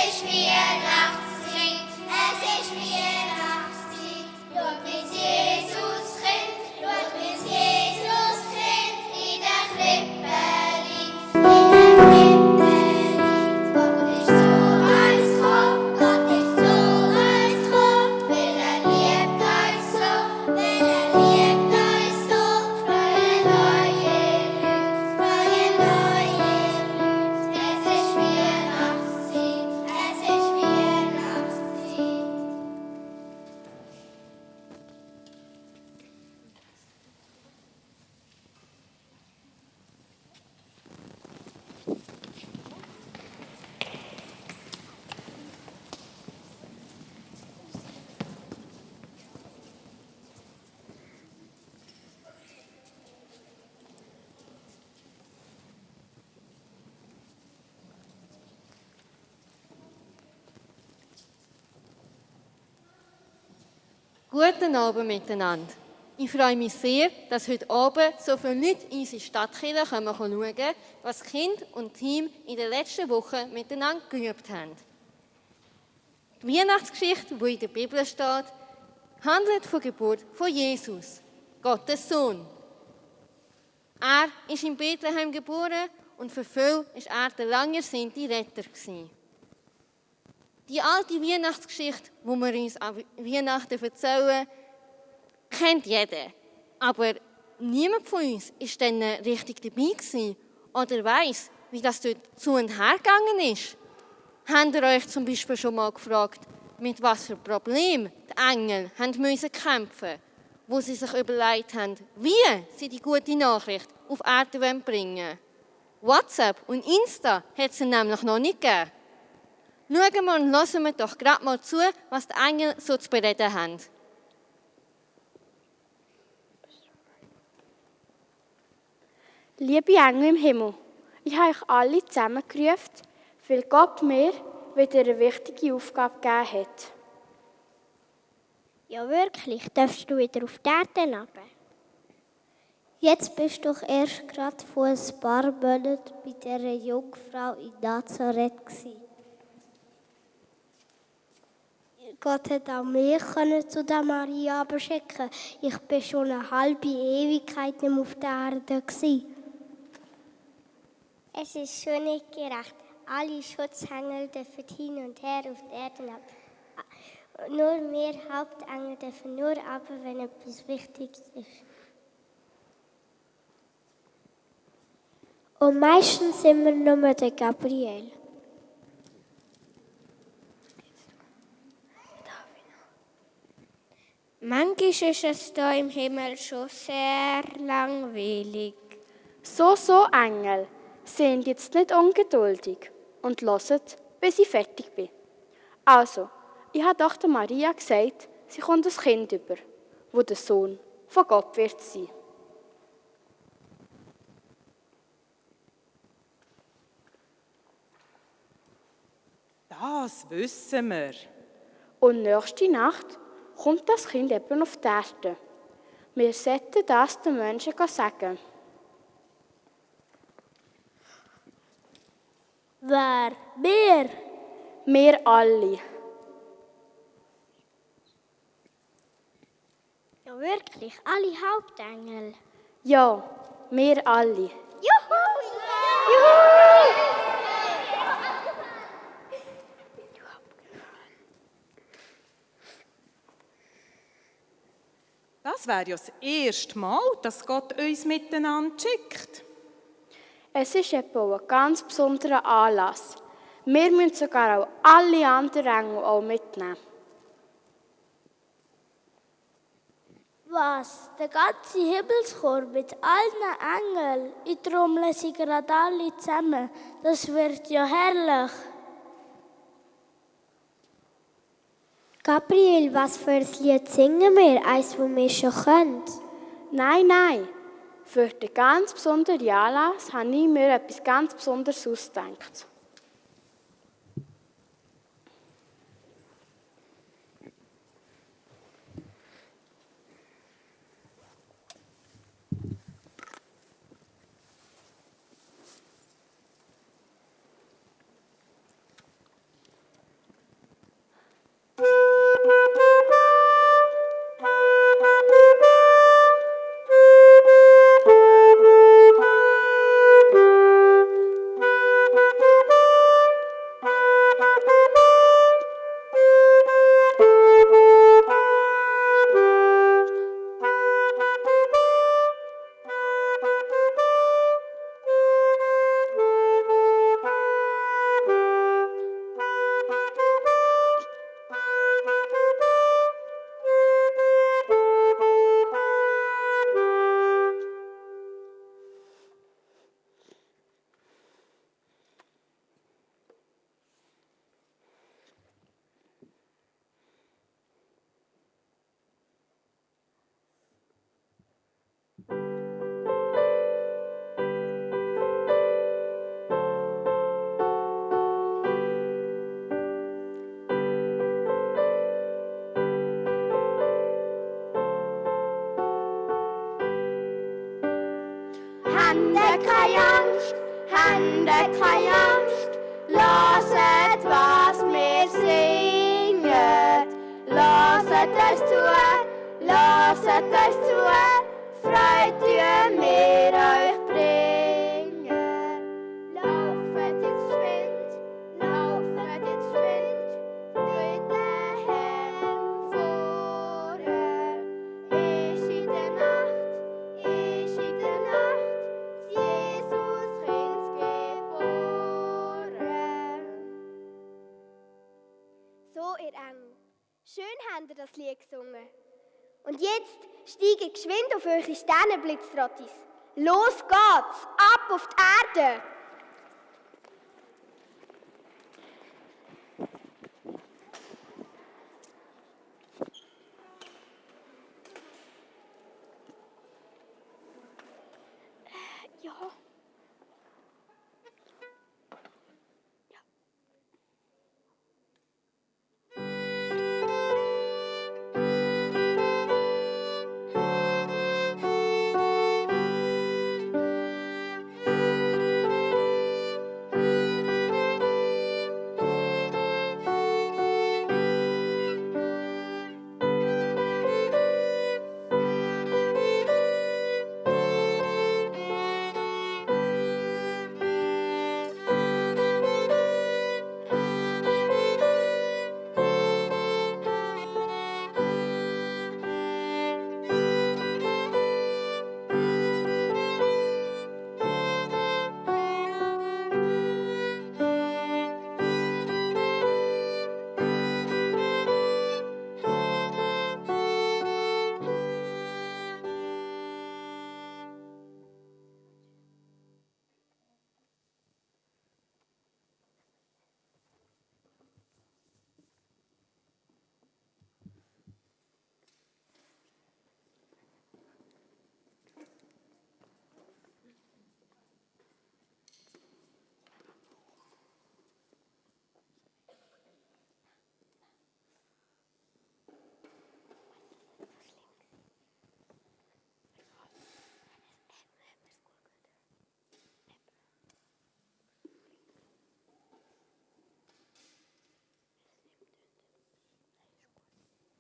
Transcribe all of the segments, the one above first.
ist Weihnachtszeit, es ist Weihnachtszeit. Schaut, wie's Jesus Kind, schaut, wie's Jesus Kind in der Krippe liegt. In der Krippe liegt. Gott ist zu uns gekommen, Gott ist zu uns gekommen, weil liebt uns so, weil liebt uns so. Freut euch, ihr Leute, freut euch, ihr Leute. Es ist Weihnachtszeit, es ist Weihnachtszeit. Guten Abend miteinander. Ich freue mich sehr, dass heute Abend so viele Leute in unsere Stadtkirche schauen können, was Kind und Team in den letzten Wochen miteinander geübt haben. Die Weihnachtsgeschichte, die in der Bibel steht, handelt von der Geburt von Jesus, Gottes Sohn. Er ist in Bethlehem geboren und für viele war er der lang ersehnte Retter gewesen. Die alte Weihnachtsgeschichte, die wir uns an Weihnachten erzählen, kennt jeder. Aber niemand von uns war dann richtig dabei gewesen oder weiss, wie das dort zu und her gegangen ist. Habt ihr euch zum Beispiel schon mal gefragt, mit was für Problemen die Engel haben müssen kämpfen, wo sie sich überlegt haben, wie sie die gute Nachricht auf Erde bringen wollen? WhatsApp und Insta hat es nämlich noch nicht gegeben. Schauen wir und hören wir doch gerade mal zu, was die Engel so zu bereden haben. Liebe Engel im Himmel, ich habe euch alle zusammengerufen, weil Gott mir wieder eine wichtige Aufgabe gegeben hat. Ja wirklich, darfst du wieder auf die Erde runter? Jetzt bist du doch erst gerade vor ein paar Monaten bei dieser Jungfrau in Nazareth gewesen. Gott hat auch mich zu der Maria beschicken. Ich war schon eine halbe Ewigkeit nicht mehr auf der Erde gewesen. Es ist schon nicht gerecht. Alle Schutzengel dürfen hin und her auf die Erde ab. Nur wir Hauptengel dürfen nur ab, wenn etwas Wichtiges ist. Und meistens sind wir nur der Gabriel. Manchmal ist es hier im Himmel schon sehr langweilig. So, Engel, sind jetzt nicht ungeduldig und hören, bis ich fertig bin. Also, ich habe doch der Maria gesagt, sie kommt ein Kind über, wo der Sohn von Gott wird sein. Das wissen wir. Und nächste Nacht kommt das Kind eben auf die Erde. Wir sollten das den Menschen sagen. Wer? Wir? Wir alle. Ja wirklich, alle Hauptengel. Ja, wir alle. Juhu! Das wäre ja das erste Mal, dass Gott uns miteinander schickt. Es ist eben ein ganz besonderer Anlass. Wir müssen sogar auch alle anderen Engel auch mitnehmen. Was? Der ganze Himmelschor mit allen Engeln? Ich trommle sie gerade alle zusammen. Das wird ja herrlich. Gabriel, was für ein Lied singen wir? Eins, das wir schon können? Nein. Für den ganz besonderen Anlass habe ich mir etwas ganz Besonderes ausgedacht. Habt keine Angst, hört, was wir singen. Hört uns zu, Freude wir euch bringen. Laufet jetzt geschwind, durch den Herrn vorher. Ist in der Nacht, Jesus Kind geboren. So, ihr Engel, schön habt ihr das Lied gesungen. Und jetzt steigt geschwind auf eure Sternenblitztrottis. Los geht's, ab auf die Erde! Ja.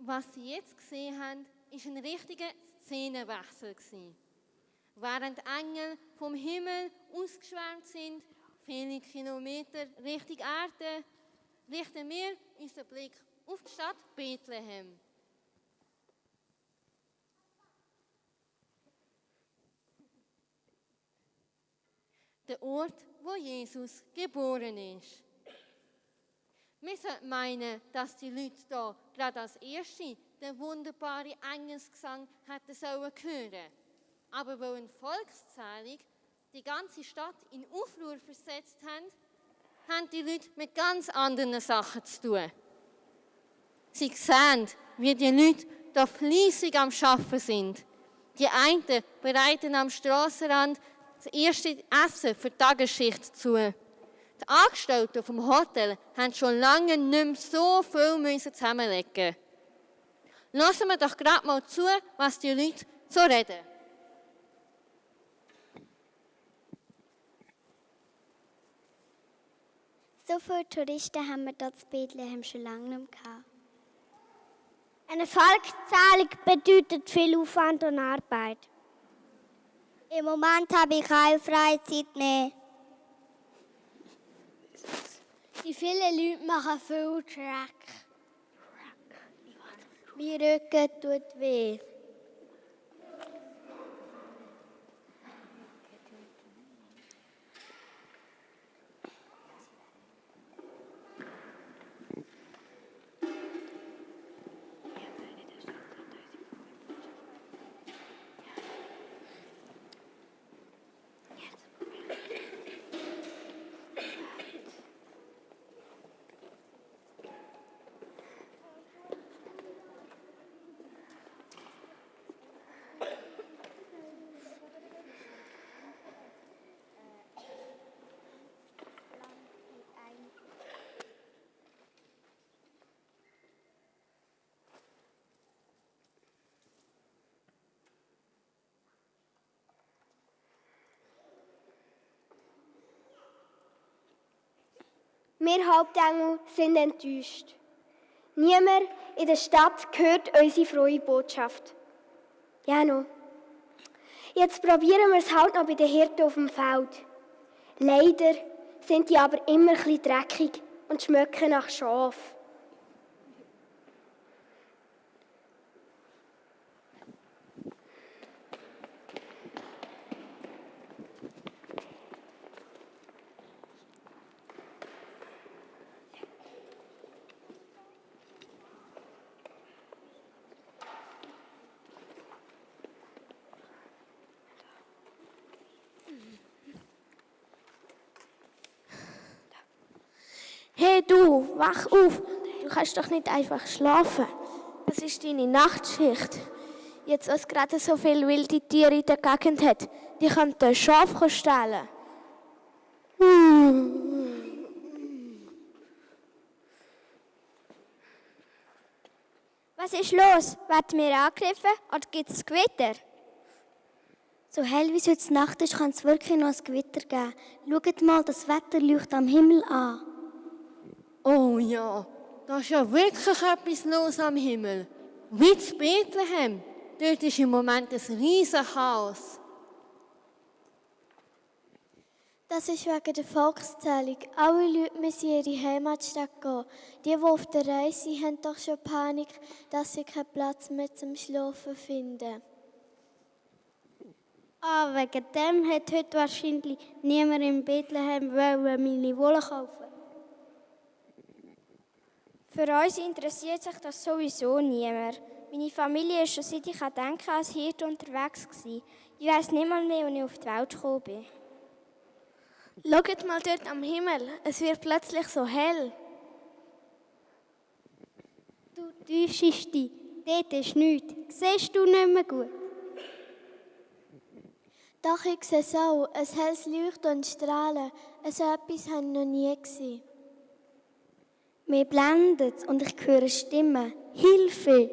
Was Sie jetzt gesehen haben, war ein richtiger Szenenwechsel. Während Engel vom Himmel ausgeschwärmt sind, viele Kilometer Richtung Erde, richten wir unseren Blick auf die Stadt Bethlehem. Der Ort, wo Jesus geboren ist. Wir sollten meinen, dass die Leute hier gerade als Erste den wunderbaren Engelsgesang hätten hören sollen. Aber weil eine Volkszählung die ganze Stadt in Aufruhr versetzt hat, haben die Leute mit ganz anderen Sachen zu tun. Sie sehen, wie die Leute hier fleissig am Arbeiten sind. Die einen bereiten am Strassenrand das erste Essen für die Tagesschicht zu. Die Angestellten vom Hotel haben schon lange nicht mehr so viel zusammenlegen. Lassen wir doch gerade mal zu, was die Leute so reden. So viele Touristen haben wir hier in Bethlehem schon lange nicht mehr gehabt. Eine Volkszählung bedeutet viel Aufwand und Arbeit. Im Moment habe ich keine Freizeit mehr. Die vielen Leute machen viel Schreck. Mein Rücken tut weh. Wir Hauptengel sind enttäuscht. Niemand in der Stadt hört unsere frohe Botschaft. Ja, noch. Jetzt probieren wir es halt noch bei den Hirten auf dem Feld. Leider sind die aber immer ein bisschen dreckig und schmecken nach Schaf. Hey du, wach auf! Du kannst doch nicht einfach schlafen. Das ist deine Nachtschicht. Jetzt, was gerade so viele wilde Tiere in der Gegend hat, die könnten ein Schaf stehlen. Was ist los? Werden wir angegriffen oder gibt es Gewitter? So hell wie es heute Nacht ist, kann es wirklich noch ein Gewitter geben. Schaut mal, das Wetter leuchtet am Himmel an. Oh ja, da ist ja wirklich etwas los am Himmel. Wie in Bethlehem. Dort ist im Moment ein riesen Chaos. Das ist wegen der Volkszählung. Alle Leute müssen in ihre Heimatstadt gehen. Die auf der Reise sind, haben doch schon Panik, dass sie keinen Platz mehr zum Schlafen finden. Ah, wegen dem hat heute wahrscheinlich niemand in Bethlehem meine Wolle kaufen. Für uns interessiert sich das sowieso niemand. Meine Familie ist schon seit ich denken als Hirte unterwegs gewesen. Ich weiss nicht mal mehr, als ich auf die Welt gekommen bin. Schaut mal dort am Himmel, es wird plötzlich so hell. Du täuschst dich, dort ist nichts. Siehst du nicht mehr gut? Doch, ich sehe es auch. Ein helles Leuchten und Strahlen. So etwas habe ich noch nie gesehen. Mir blendet es und ich höre Stimmen. Hilfe!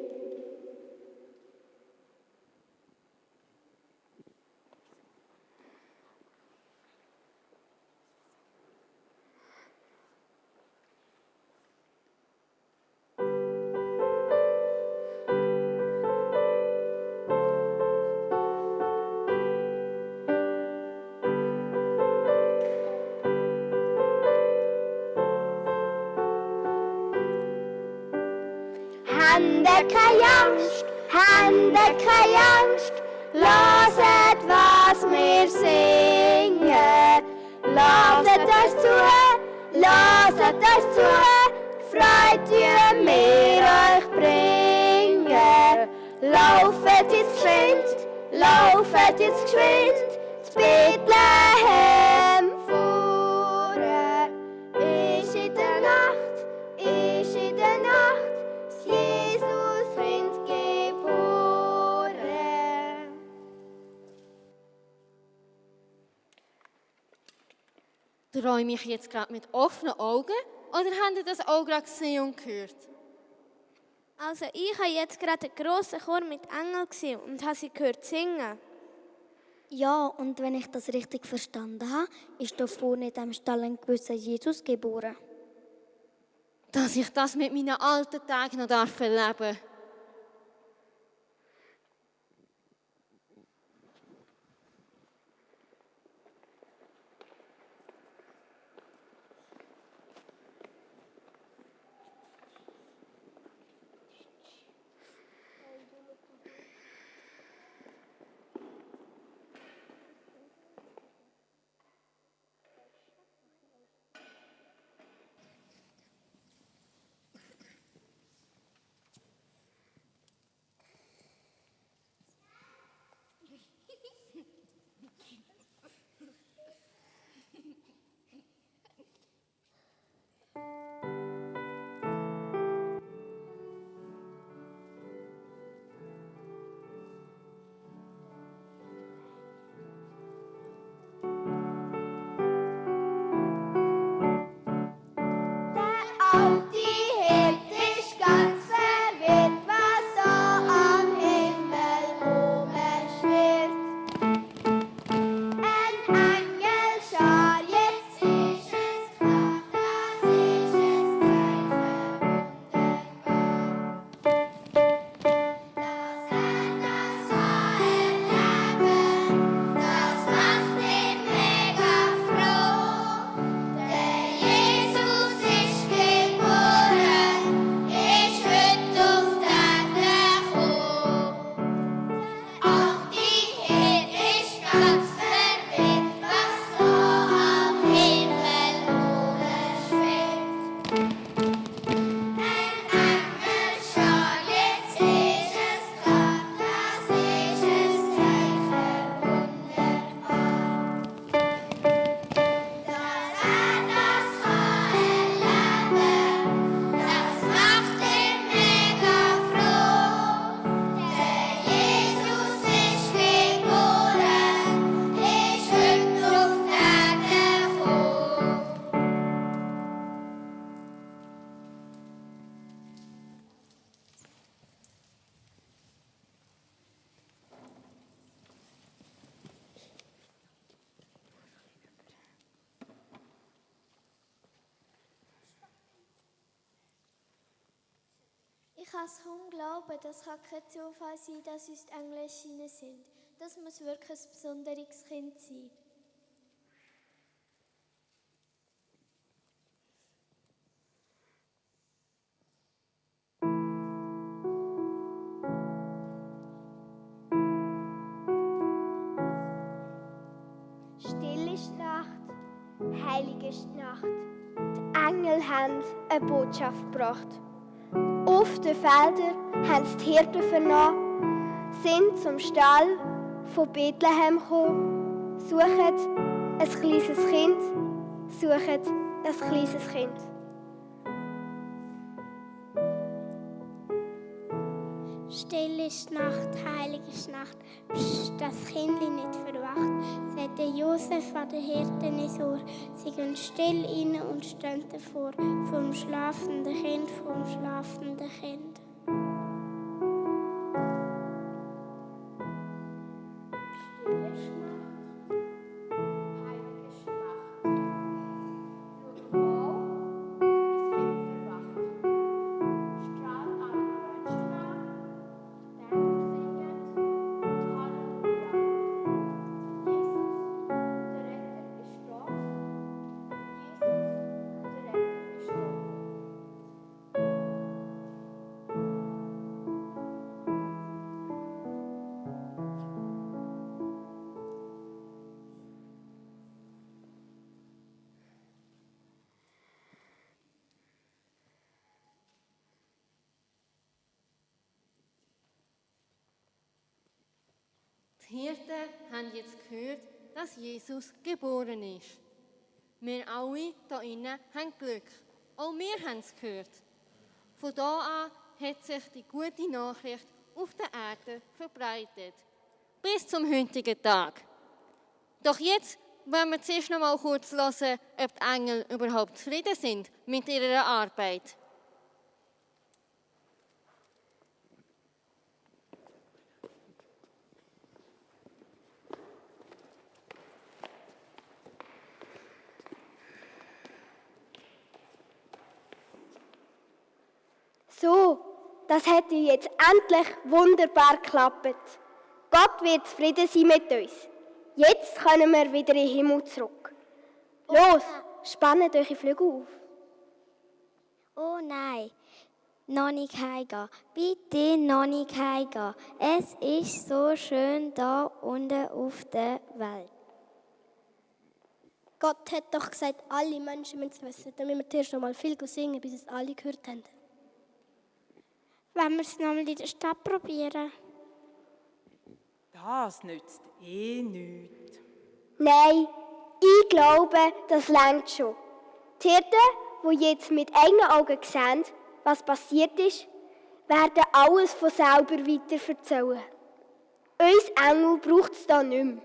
Habt keine Angst, hört, was wir singen. Hört uns zu, Freude wir euch bringen. Laufet jetzt geschwind, zu Bethlehem fuhren. Ist in der Nacht, das Jesus-Kind geboren. Träume ich jetzt gerade mit offenen Augen oder habt ihr das auch gerade gesehen und gehört? Also ich habe jetzt gerade einen grossen Chor mit Engeln gesehen und habe sie gehört singen. Ja, und wenn ich das richtig verstanden habe, ist da vorne in diesem Stall ein gewisser Jesus geboren. Dass ich das mit meinen alten Tagen noch erleben darf. kann es kaum glauben, das kann kein Zufall sein, dass uns die Engel erschienen sind. Das muss wirklich ein besonderes Kind sein. Still ist die Nacht, heilig ist die Nacht. Die Engel haben eine Botschaft gebracht. Auf den Feldern haben sie die Hirten vernommen, sind zum Stall von Bethlehem gekommen, suchen ein kleines Kind, suchen ein kleines Kind. Still ist die Nacht, heilig ist die Nacht, psst, das Kindli nicht verwacht. Sagt der Josef an den Hirten ins Ohr. Sie gehen still rein und stehen davor, vom schlafenden Kind, vom schlafenden Kind. Die Hirten haben jetzt gehört, dass Jesus geboren ist. Wir alle hier innen haben Glück. Auch wir haben es gehört. Von da an hat sich die gute Nachricht auf der Erde verbreitet. Bis zum heutigen Tag. Doch jetzt wollen wir zuerst noch mal kurz hören, ob die Engel überhaupt zufrieden sind mit ihrer Arbeit. So, das hat jetzt endlich wunderbar geklappt. Gott wird zufrieden sein mit uns. Jetzt können wir wieder in den Himmel zurück. Los, spannt eure Flügel auf. Oh nein, noch nicht heimgehen. Bitte noch nicht heimgehen. Es ist so schön da unten auf der Welt. Gott hat doch gesagt, alle Menschen müssen es wissen. Dann müssen wir zuerst noch mal viel singen, bis es alle gehört haben. Wollen wir es nochmal in der Stadt probieren? Das nützt nichts. Nein, ich glaube, das reicht schon. Die Hirten, die jetzt mit eigenen Augen sehen, was passiert ist, werden alles von selber weiter erzählen. Uns Engel braucht es da nicht mehr.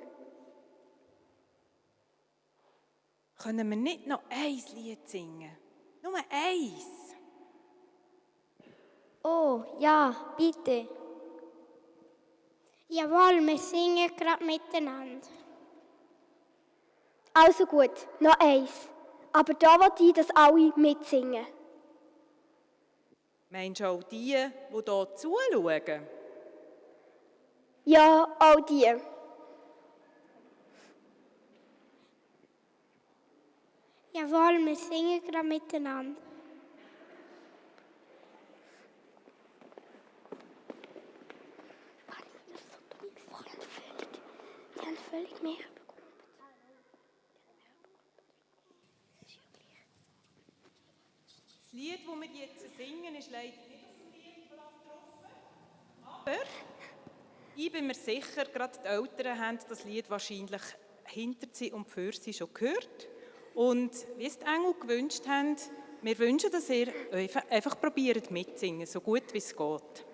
Können wir nicht noch ein Lied singen? Nur eins. Oh, ja, bitte. Jawohl, wir singen gerade miteinander. Also gut, noch eins. Aber da will ich, dass alle mitsingen. Meinst du auch die hier zuschauen? Ja, auch die. Jawohl, wir singen gerade miteinander. Die haben völlig mehr. Das Lied, das wir jetzt singen, ist leider nicht auf dem Liedblatt drauf. Aber ich bin mir sicher, gerade die Eltern haben das Lied wahrscheinlich hinter sie und für sie schon gehört. Und wie es die Engel gewünscht haben, wir wünschen, dass ihr einfach probiert mitzusingen, so gut wie es geht.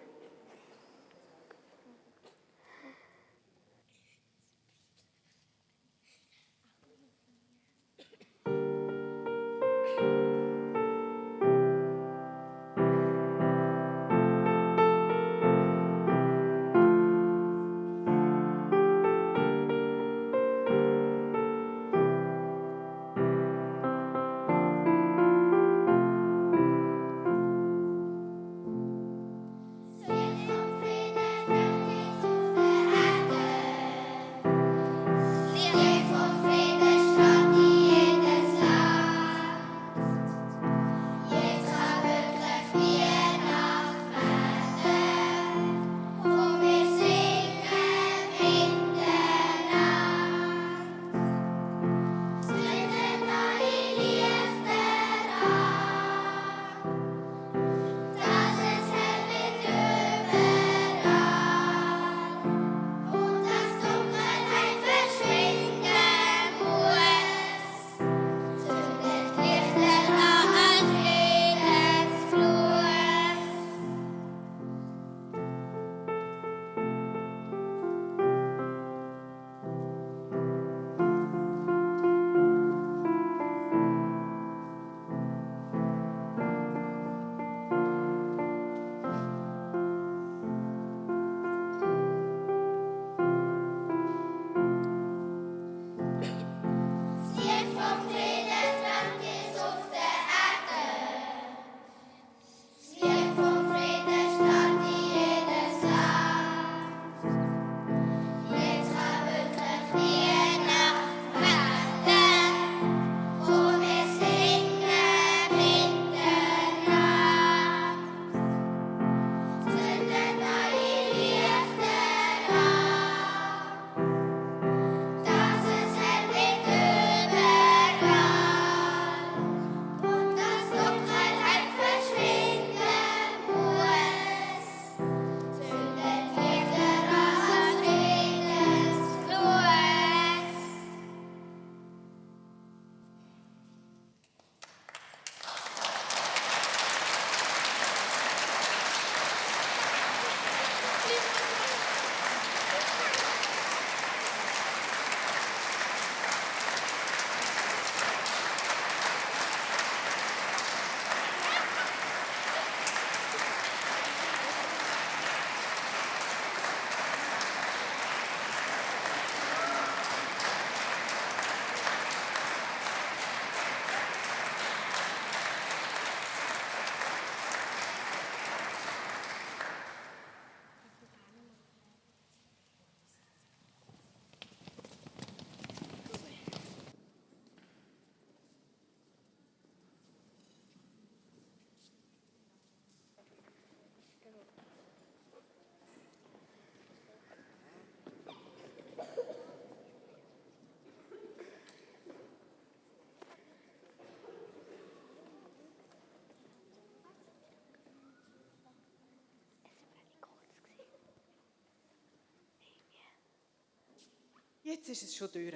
Jetzt ist es schon durch.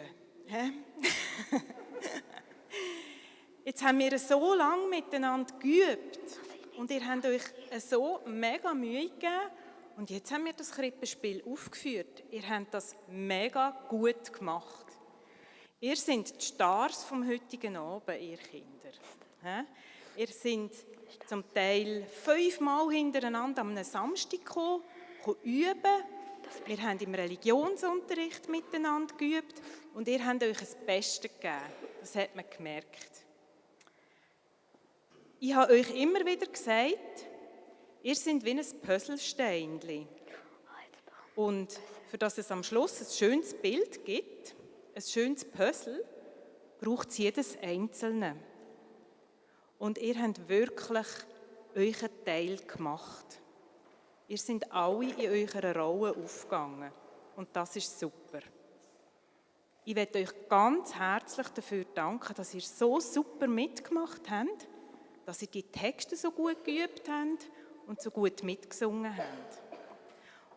Jetzt haben wir so lange miteinander geübt und ihr habt euch so mega Mühe gegeben und jetzt haben wir das Krippenspiel aufgeführt. Ihr habt das mega gut gemacht. Ihr seid die Stars vom heutigen Abend, ihr Kinder. Ihr seid zum Teil 5-mal hintereinander am Samstag gekommen, üben. Wir haben im Religionsunterricht miteinander geübt und ihr habt euch das Beste gegeben. Das hat man gemerkt. Ich habe euch immer wieder gesagt, ihr seid wie ein Puzzlesteinchen. Und für das es am Schluss ein schönes Bild gibt, ein schönes Puzzle, braucht es jedes Einzelne. Und ihr habt wirklich euren Teil gemacht. Ihr seid alle in eurer Rolle aufgegangen. Und das ist super. Ich möchte euch ganz herzlich dafür danken, dass ihr so super mitgemacht habt, dass ihr die Texte so gut geübt habt und so gut mitgesungen habt.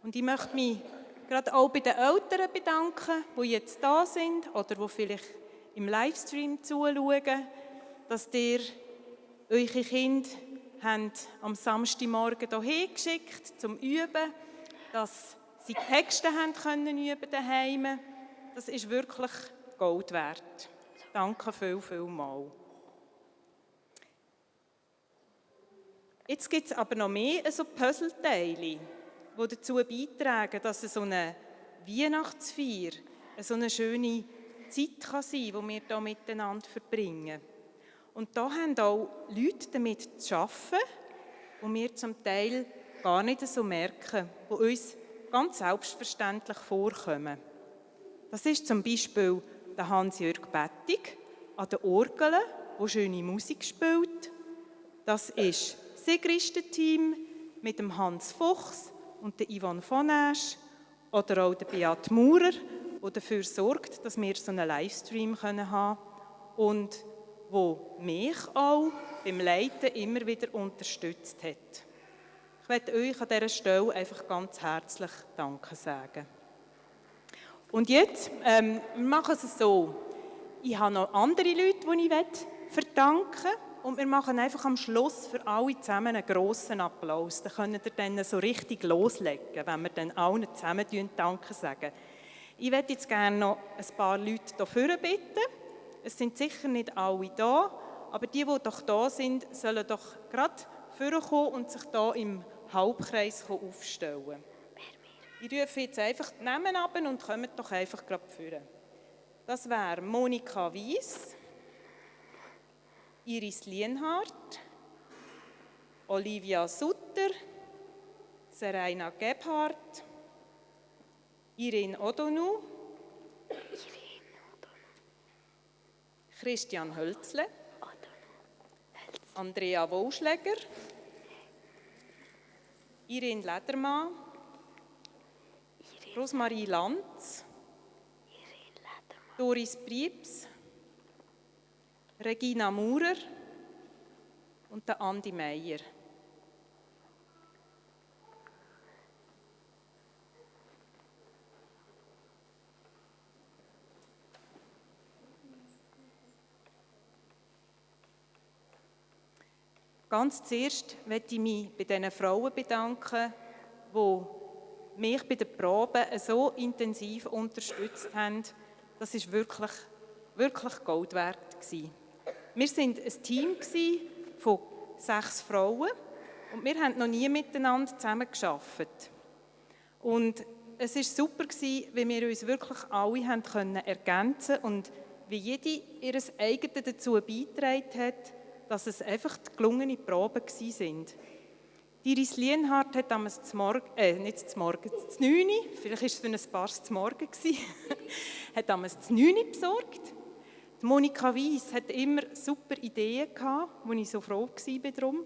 Und ich möchte mich gerade auch bei den Eltern bedanken, die jetzt da sind oder die vielleicht im Livestream zuschauen, dass ihr eure Kinder am Samstagmorgen hierher geschickt zum Üben, dass sie Texte können üben daheim. Das ist wirklich Gold wert. Danke viel, viel mal. Jetzt gibt es aber noch mehr so Puzzleteile, die dazu beitragen, dass so eine Weihnachtsfeier so eine schöne Zeit kann sein, die wir hier miteinander verbringen. Und da haben auch Leute damit zu arbeiten, die wir zum Teil gar nicht so merken, die uns ganz selbstverständlich vorkommen. Das ist zum Beispiel der Hans-Jörg Bettig an der Orgel, der schöne Musik spielt. Das ist das Sigristen-Team mit dem Hans Fuchs und der Yvonne von Asch oder auch der Beat Maurer, der dafür sorgt, dass wir so einen Livestream haben können und wo mich auch beim Leiten immer wieder unterstützt hat. Ich möchte euch an dieser Stelle einfach ganz herzlich Danke sagen. Und jetzt, wir machen es so. Ich habe noch andere Leute, die ich verdanken möchte. Und wir machen einfach am Schluss für alle zusammen einen grossen Applaus. Dann könnt ihr dann so richtig loslegen, wenn wir dann allen zusammen Danke sagen. Ich möchte jetzt gerne noch ein paar Leute hier vorne bitten. Es sind sicher nicht alle da, aber die doch da sind, sollen doch gerade vorkommen und sich hier im Halbkreis aufstellen. Ich rufe jetzt einfach die Namen ab und kommt doch einfach gerade vorne. Das wäre Monika Weiss, Iris Lienhardt, Olivia Sutter, Seraina Gebhardt, Irene Odonou, Christian Hölzle, Andrea Wauschläger, Irene Ledermann, Rosmarie Lanz, Doris Priebs, Regina Maurer und der Andi Meier. Ganz zuerst möchte ich mich bei diesen Frauen bedanken, die mich bei den Proben so intensiv unterstützt haben. Das war wirklich, wirklich Gold wert. Wir waren ein Team von 6 Frauen und wir haben noch nie miteinander zusammengearbeitet. Und es war super, wie wir uns wirklich alle ergänzen konnten und wie jede ihr eigenes dazu beigetragen hat, dass es einfach gelungene Proben waren. Iris Lienhardt hat damals zum 9 Uhr, vielleicht war es für ein paar zum Morgen, hat damals zum 9 Uhr besorgt. Die Monika Weiss hat immer super Ideen gehabt, wo ich so froh war darum.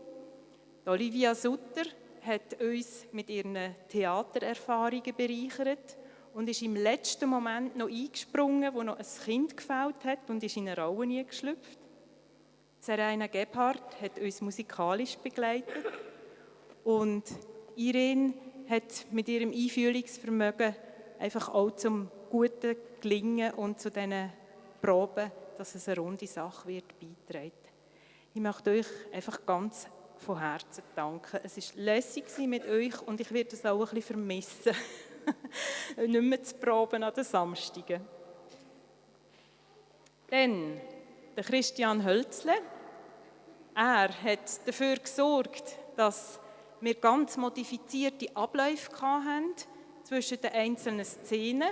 Die Olivia Sutter hat uns mit ihren Theatererfahrungen bereichert und ist im letzten Moment noch eingesprungen, wo noch ein Kind gefehlt hat und ist in eine Rolle eingeschlüpft. Seraina Gebhardt hat uns musikalisch begleitet und Irene hat mit ihrem Einfühlungsvermögen einfach auch zum guten Gelingen und zu diesen Proben, dass es eine runde Sache wird, beitragen. Ich möchte euch einfach ganz von Herzen danken. Es war lässig mit euch und ich werde es auch ein bisschen vermissen, nicht mehr zu proben an den Samstagen. Dann der Christian Hölzle. Er hat dafür gesorgt, dass wir ganz modifizierte Abläufe hatten zwischen den einzelnen Szenen.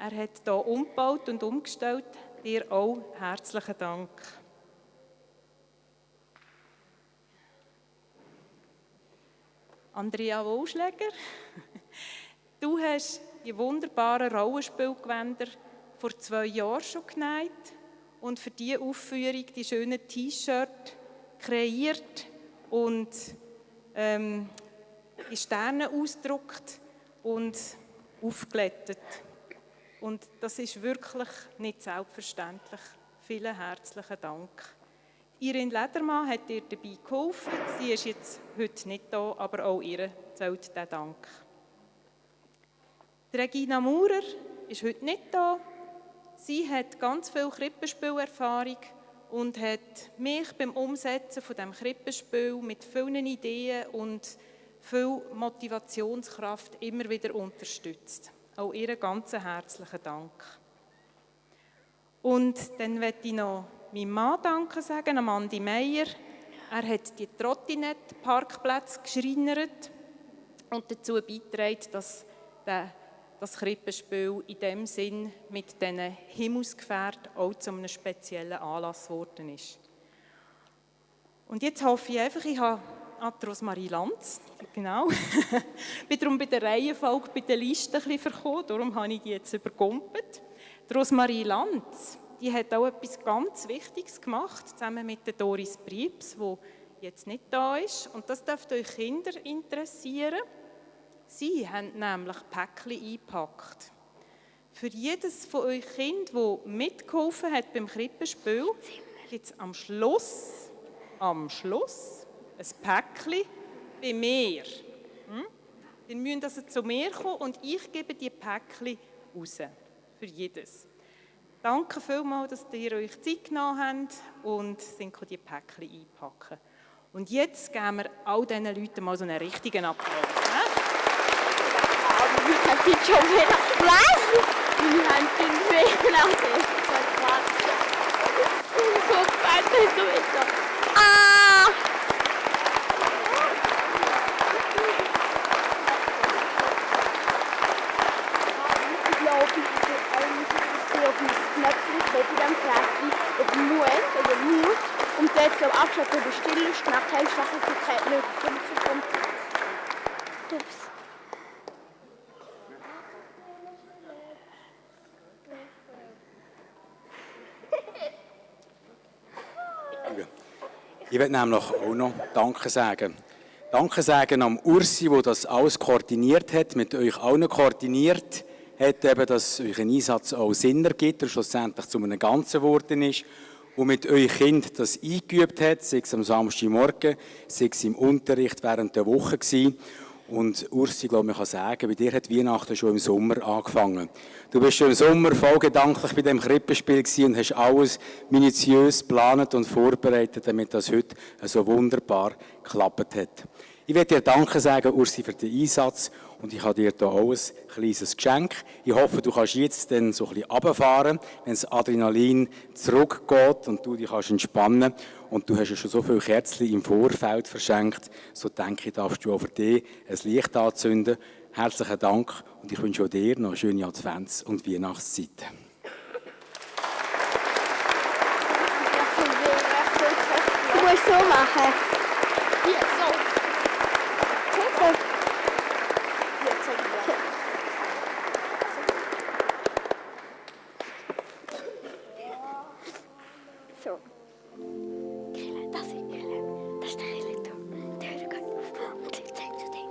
Er hat hier umgebaut und umgestellt. Dir auch herzlichen Dank. Andrea Wohlschläger, du hast die wunderbaren Rollenspielgewänder vor 2 Jahren schon genäht und für diese Aufführung die schönen T-Shirts kreiert und die Sterne ausgedruckt und aufgeglättet. Und das ist wirklich nicht selbstverständlich. Vielen herzlichen Dank. Irene Ledermann hat dir dabei geholfen. Sie ist jetzt heute nicht da, aber auch ihr zählt der Dank. Die Regina Maurer ist heute nicht da. Sie hat ganz viel Krippenspielerfahrung und hat mich beim Umsetzen von diesem Krippenspiel mit vielen Ideen und viel Motivationskraft immer wieder unterstützt. Auch ihr ganz herzlichen Dank. Und dann möchte ich noch meinem Mann Danke sagen, am Andi Meier. Er hat die Trottinett-Parkplätze geschreinert und dazu beigetragen, dass das Krippenspiel in dem Sinn mit diesen Himmelsgefährten auch zu einem speziellen Anlass geworden ist. Und jetzt hoffe ich einfach, ich habe Rosmarie Lanz, genau. Bin darum bei der Reihenfolge bei der Liste ein bisschen verkommen, darum habe ich die jetzt übergumpelt. Rosmarie Lanz, die hat auch etwas ganz Wichtiges gemacht, zusammen mit der Doris Briebs, die jetzt nicht da ist. Und das dürfte euch Kinder interessieren. Sie haben nämlich Päckchen eingepackt. Für jedes von euch Kind, das mitgeholfen hat beim Krippenspiel, gibt es am Schluss ein Päckchen bei mir. Ihr müsst also zu mir kommen und ich gebe die Päckchen raus. Für jedes. Danke vielmals, dass ihr euch Zeit genommen habt und sind die Päckchen einpacken. Und jetzt geben wir all diesen Leuten mal so einen richtigen Applaus. Wir haben schon wieder. Was? Wir haben schon wieder. So gefällt so wieder. Ah! Ich glaube, ich will eigentlich auf mein Knöpfchen bei diesem Fläschchen auf Mut oder Mut. Und jetzt glaube ich abschalten für die Stille Nacht heim, schaffe ich keine Möglichkeit. Ich will nämlich auch noch Danke sagen. Danke sagen am Ursi, der das alles koordiniert hat, mit euch allen koordiniert hat, eben, dass euch ein Einsatz auch Sinn ergibt und schlussendlich zu einem Ganzen geworden ist. Und mit euch Kind das eingeübt hat, sei es am Samstagmorgen, sei es im Unterricht während der Woche gewesen. Und Ursi, ich glaube, man kann sagen, bei dir hat Weihnachten schon im Sommer angefangen. Du bist schon im Sommer voll gedanklich bei dem Krippenspiel gewesen und hast alles minutiös geplant und vorbereitet, damit das heute so wunderbar geklappt hat. Ich will dir Danke sagen, Ursi, für den Einsatz und ich habe dir hier auch ein kleines Geschenk. Ich hoffe, du kannst jetzt dann so ein bisschen runterfahren, wenn das Adrenalin zurückgeht und du dich kannst entspannen. Und du hast ja schon so viele Kerzen im Vorfeld verschenkt, so denke ich, darfst du auch für dich ein Licht anzünden. Herzlichen Dank und ich wünsche auch dir noch eine schöne Advents- und Weihnachtszeit. Du musst so machen. Hier, so. So. Grille, das ist Grille. Das ist der Grille da. Der Hör geht auf. Und sie zeigt zu dem.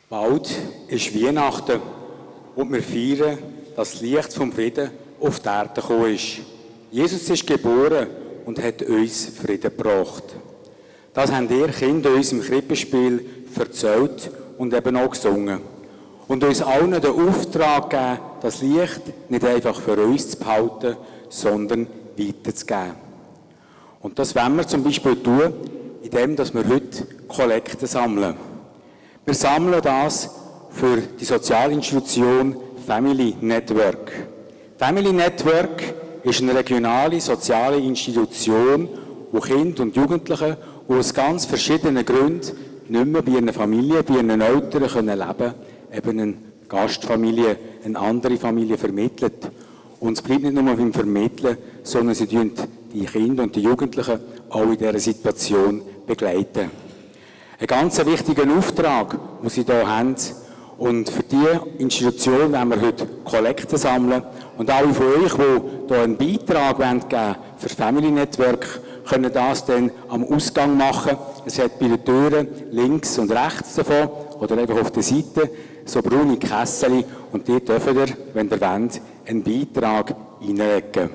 Bald ist Weihnachten und wir feiern, dass das Licht vom Frieden auf die Erde gekommen ist. Jesus ist geboren und hat uns Frieden gebracht. Das haben ihr Kinder uns im Krippenspiel erzählt und eben auch gesungen. Und uns allen den Auftrag gegeben, das Licht nicht einfach für uns zu behalten, sondern weiterzugeben. Und das wollen wir zum Beispiel tun, indem wir heute Kollekte sammeln. Wir sammeln das für die Sozialinstitution Family Network. Family Network ist eine regionale soziale Institution, wo Kinder und Jugendliche aus ganz verschiedenen Gründen nicht mehr bei ihren Familien, bei ihren Eltern leben können, eben eine Gastfamilie, eine andere Familie vermittelt. Und es bleibt nicht nur beim Vermitteln, sondern sie begleiten die Kinder und die Jugendlichen auch in dieser Situation begleiten. Ein ganz wichtiger Auftrag, den sie hier haben. Und für diese Institution wollen wir heute Kollekte sammeln. Und alle von euch, die hier einen Beitrag geben wollen für das Family Network, können das dann am Ausgang machen. Es hat bei den Türen links und rechts davon oder einfach auf der Seite so braune Kessel. Und die dürft ihr, wenn ihr wollt, einen Beitrag reinlegen.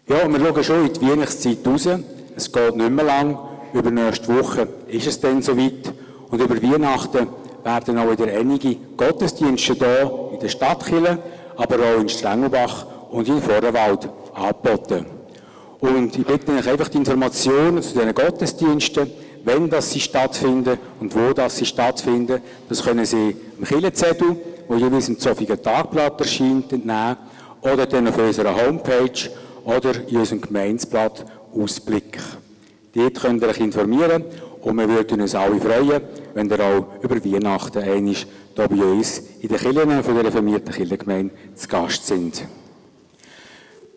Ja, wir schauen schon in die Weihnachtszeit raus. Es geht nicht mehr lang. Über nächste Woche ist es dann soweit. Und über Weihnachten werden auch wieder einige Gottesdienste hier in der Stadtkirche, aber auch in Strengelbach und in Vorderwald angeboten. Und ich bitte euch einfach die Informationen zu diesen Gottesdiensten, wenn das sie stattfinden und wo das sie stattfinden. Das können Sie im Kirchenzettel, wo jeweils im Zofiger Tagblatt erscheint, entnehmen, oder dann auf unserer Homepage oder in unserem Gemeindeblatt Ausblick. Dort könnt ihr euch informieren und wir würden uns alle freuen, wenn ihr auch über Weihnachten einmal hier bei uns in den Kirchen von der reformierten Kirchengemeinde zu Gast sind.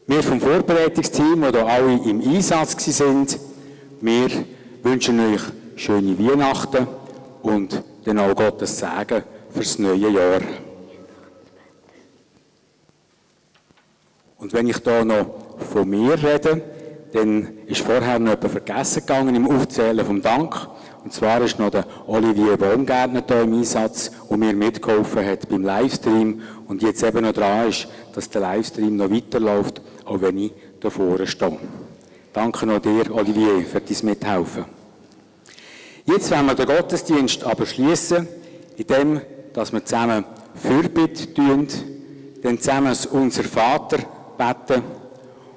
Wir vom Vorbereitungsteam, die hier alle im Einsatz waren, wir wünschen euch schöne Weihnachten und dann auch Gottes Segen für das neue Jahr. Und wenn ich hier noch von mir rede, dann ist vorher noch jemand vergessen gegangen im Aufzählen vom Dank. Und zwar ist noch der Olivier Baumgärtner hier im Einsatz, der mir mitgeholfen hat beim Livestream und jetzt eben noch dran ist, dass der Livestream noch weiterläuft, auch wenn ich da vorne stehe. Danke noch dir, Olivier, für dein Mithelfen. Jetzt wollen wir den Gottesdienst aber schließen, indem dass wir zusammen Fürbitte tun, dann zusammen unser Vater beten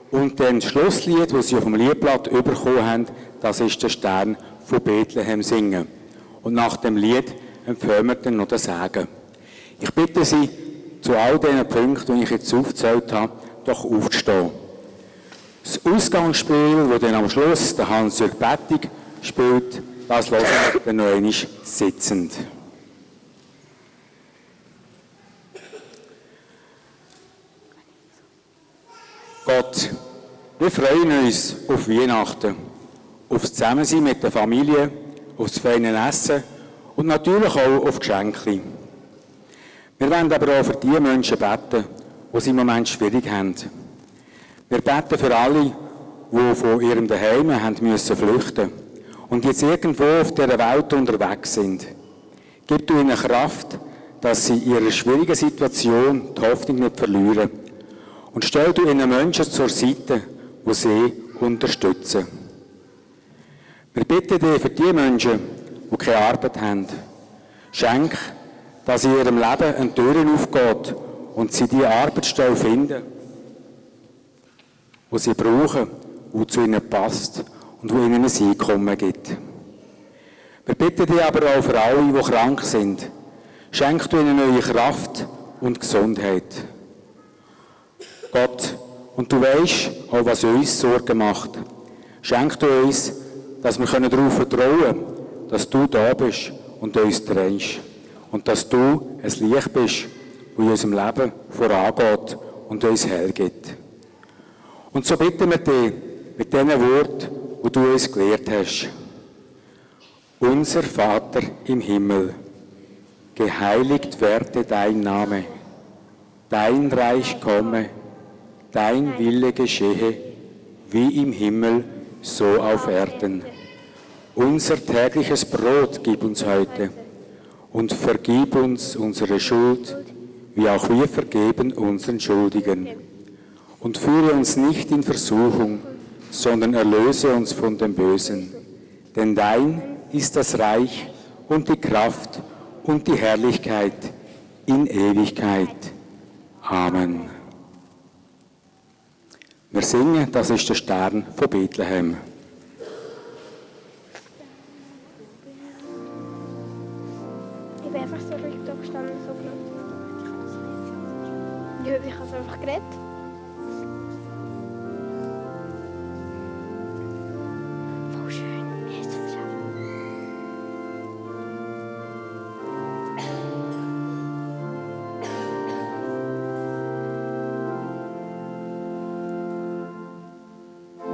und dann das Schlusslied, das Sie auf dem Liedblatt bekommen haben, das ist der Stern von Bethlehem singen. Und nach dem Lied empfehlen wir dann noch den Segen. Ich bitte Sie, zu all diesen Punkten, die ich jetzt aufgezählt habe, doch aufzustehen. Das Ausgangsspiel, das dann am Schluss der Hans-Jürg Bettig spielt, das hören wir dann noch einmal sitzend. Gott, wir freuen uns auf Weihnachten, auf das Zusammensein mit der Familie, auf das feine Essen und natürlich auch auf Geschenke. Wir wollen aber auch für die Menschen beten, die es im Moment schwierig haben. Wir beten für alle, die von ihrem Zuhause haben müssen flüchten und jetzt irgendwo auf dieser Welt unterwegs sind. Gib du ihnen Kraft, dass sie in ihrer schwierigen Situation die Hoffnung nicht verlieren. Und stell du ihnen Menschen zur Seite, die sie unterstützen. Wir bitten dich für die Menschen, die keine Arbeit haben. Schenk, dass in ihrem Leben eine Tür aufgeht und sie die Arbeitsstelle finden, die sie brauchen, die zu ihnen passt und die ihnen ein Einkommen gibt. Wir bitten dich aber auch für alle, die krank sind. Schenk du ihnen neue Kraft und Gesundheit. Gott, und du weisst auch, was uns Sorgen macht. Schenk du uns, dass wir darauf vertrauen können, dass du da bist und uns trennst. Und dass du ein Licht bist, das in unserem Leben vorangeht und uns hell gibt. Und so bitten wir dich mit diesen Worten, die du uns gelehrt hast. Unser Vater im Himmel, geheiligt werde dein Name, dein Reich komme, dein Wille geschehe, wie im Himmel, so auf Erden. Unser tägliches Brot gib uns heute und vergib uns unsere Schuld, wie auch wir vergeben unseren Schuldigen. Und führe uns nicht in Versuchung, sondern erlöse uns von dem Bösen. Denn dein ist das Reich und die Kraft und die Herrlichkeit in Ewigkeit. Amen. Wir singen, das ist der Stern von Bethlehem. Ich bin einfach so ruhig da gestanden, so gelassen. Ja, ich habe es einfach geredet. Voll schön, wie hast du es geschafft?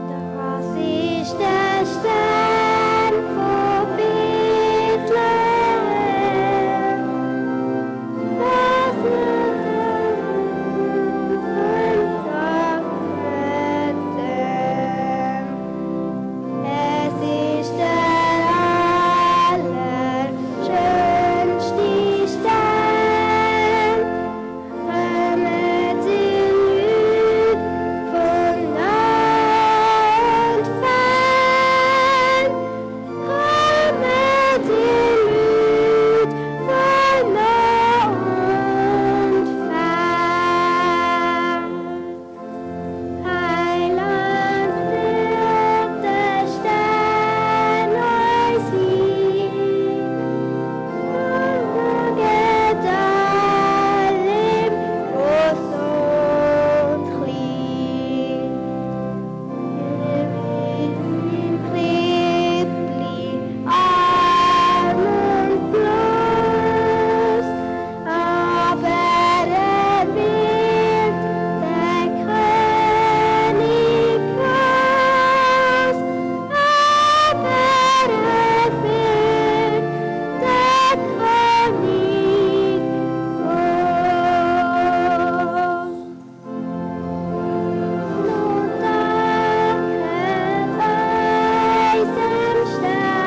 Das ist der Stern von Bethlehem, was mit Es ist der allerschönste Stern, kommet in Jüd von nah und fern, kommet in Jüd von nah und fern. Heiland wird der Stern euch sehen, und geht allem groß und klein. Im Krippli, arm und bloß, aber wird der König groß, aber wird der König groß. Nun danket eisem Stern,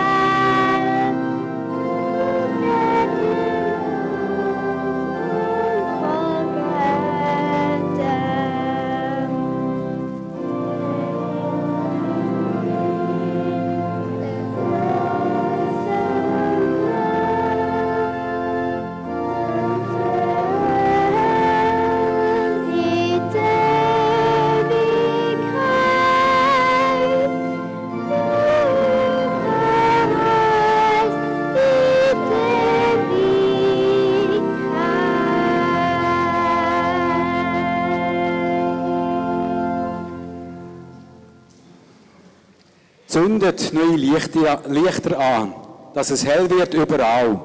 Zündet neue Lichter an, dass es hell wird überall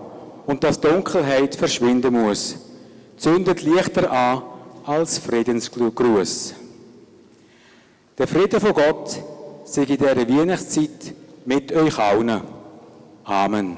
und dass Dunkelheit verschwinden muss. Zündet Lichter an als Friedensgruß. Der Friede von Gott sei in dieser Weihnachtszeit mit euch allen. Amen.